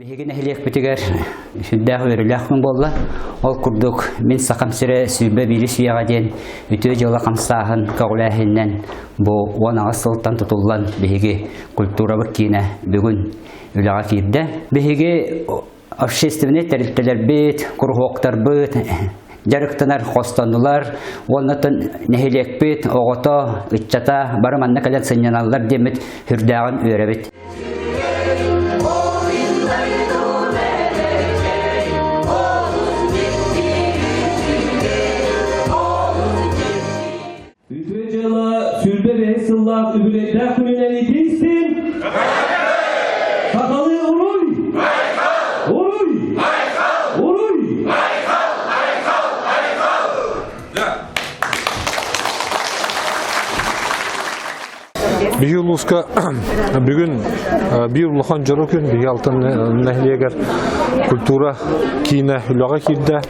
Биһиги нэһилиэкпитигэр сүрдээх үөрүүлээх күн буолла. Ол курдук, мин Сахам сирэ 21 үйэҕэ диэн үтүө дьыала хамсааһын көҕүлээһининэн бу 18 сылтан тутуллан биһиги культурабыт киинэ бүгүн үлэҕэ киирдэ. Биһиги общественнай тэрилтэлэрбит, куруһуоктарбыт дьарыктанар хостоннулар уонна нэһилиэкпит оҕото, ыччата бары манна кэлэн сынньаналлар диэммит сүрдээҕин үөрэбит. Үтүө дьыала 25 сыллаах үбүлүөйдээх күнүнэн итиистин! Сахалыы уруй! Уруй! Уруй! Биһи улууска бүгүн биир улахан дьоро күн биһи Алтан нэһилиэгэр культура киинэ үлэҕэ киирдэ.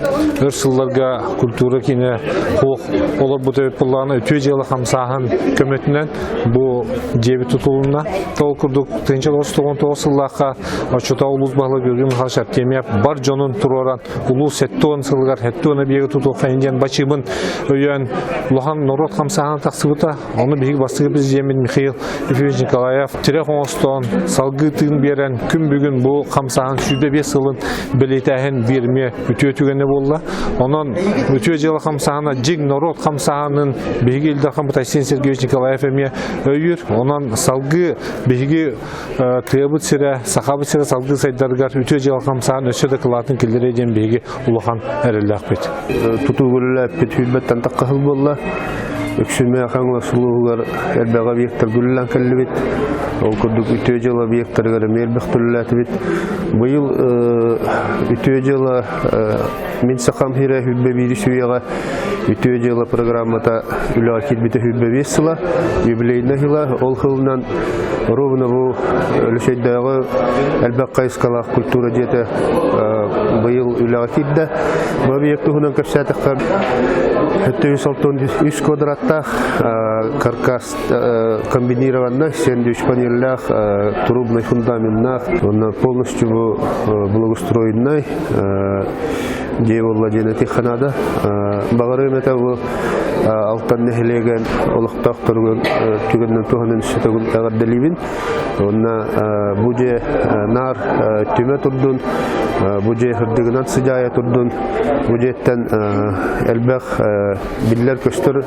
Өр сылларга культура киинэ суох олорбут эбит буоллаҕына үтүө дьыала хамсааһын көмөтүнэн бу дьиэбит тутулунна. Ол курдук 1999 сыллаахха оччотооҕу улуус баһылыга Георгий Михайлович Артемьев бар дьонун туруоран улуус 70 сылыгар 70 объегы тутуохха диэн бачыымын өйөөн улахан норуот хамсааһына тахсыбыта. Ону биһиги бастакы президеммит Михаил Ефимович Николаев тирэх оҥостон, салгыы тыын биэрэн, күн бүгүн бу хамсааһын 105 сылын бэлиэтээһин биир эмиэ үтүө түгэнэ буолла. Онон үтүө дьыала хамсааһына дьиҥ норуот хамсааһынын биһиги Ил Дархаммыт Айсен Сергеевич Николаев эмиэ өйүүр. Онон салгыы биһиги тыабыт сирэ, сахабыт сирэ салгыы сайдарыгар үтүө дьыала хамсааһын өссө да кылаатын киллэриэ диэн биһиги улахан эрэллээхпит. Тутуу үлэлээппит сүүрбэттэн тахха сыл буолла. Үксүмэ Хаҥалас улууһугар элбэх объектарга үлэлээн кэллибит. Ол курдук үтүө дьыала объектарыгар эмиэ элбэх үлэлээтибит. Быйыл үтүө дьыала Мин сахам сирэ сүүрбэ биирис үйэҕэ үтүө дьыала программата үлэҕэ киирбитэ 25 сыла, юбилейнай сыла. Ол сылынан ровно бу Өлөсөйдөөҕү элбэх хайысхалаах культура дьиэтэ быйыл үлэҕэ киирдэ. Бу объект туһунан кэпсээтэххэ, 763 квадраттаах каркас комбинированный, сэндвич панеллээх, трубный фундаменнаах, уонна полностью бу благоустроенный дьиэ буолла диэн этиэххэ наада. Баҕарыам этэ бу Алтан нэһилиэгин олохтоохторугар түгэнинэн туһанан өссө төгүл эҕэрдэлиибин. Уонна бу дьиэ наар түмэ турдун, бу дьиэ сырдыгынан сыдьаайа турдун, бу дьиэттэн элбэх биллэр-көстөр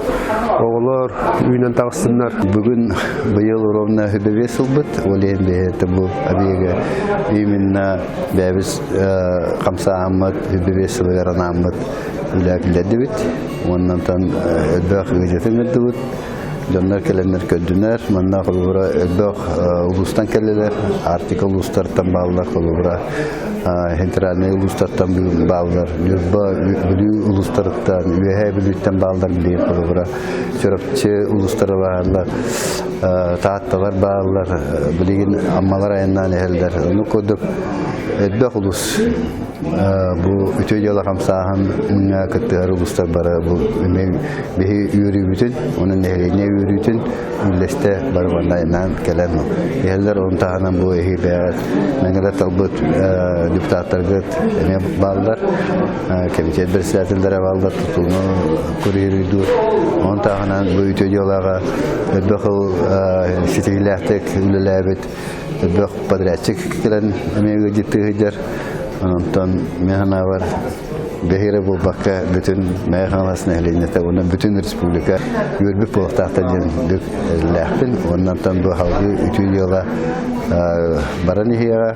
оҕолор үүнэн таҕыстыннар. Бүгүн быйыл ровно үбэбиэс ылбыт, ол иһин биһиэхэ бу объега именно бэйэбит хамсааһыммыт үбэбиэс сылыгар анааммыт үлэ киллэрдибит. Уоннантан элбэх ыалдьытын ыҥырдыбыт. Дьоннор кэлэннэр көрдүнэр. Манна холобура элбэх улуустан кэллилэр. Арктика улуустартан бааллар холобура центральнай улуустартан бааллар. Ньурба, Бүлүү улуустарыттан, Үөһээ Бүлүүттэн бааллар билигин холобура. Чурапчы улуустара бааллар, Таатталар бааллар, билигин Аммалар айаннаан иһэллэр. Ону курдук элбэх улуус бу үтүө дьыала хамсааһын кыттыһар улуустар бары бу биһи үөрүүбүтүн, онон нэһилиэнньэ үөрүүтүн үллэстэ бары манна айаннаан кэлэн иһэллэр. Onun таһынан бу эһиги бэйэҕит мэҥэлэр талбыт депутаттаргыт эмиэ бааллар, комитет председателлэрэ бааллар, тутууну курируйдуур. Onun таһынан бу үтүө дьыалаҕа элбэх ситиһиилээхтик үлэлээбит элбэх подрядчик кэлэн эмиэ ыалдьыттыы сылдьар. Онтон мин санаабар бэһиэрэ буолбакка бүтүн Мэйэ Хаҥалас нэһилиэнньэтэ уонна бүтүн республика үөрбүт буолуохтаахтар диэн бүк эрэллээхпин. Уонна онтон бу салгыы үтүө дьыала баран иһиэҕэ.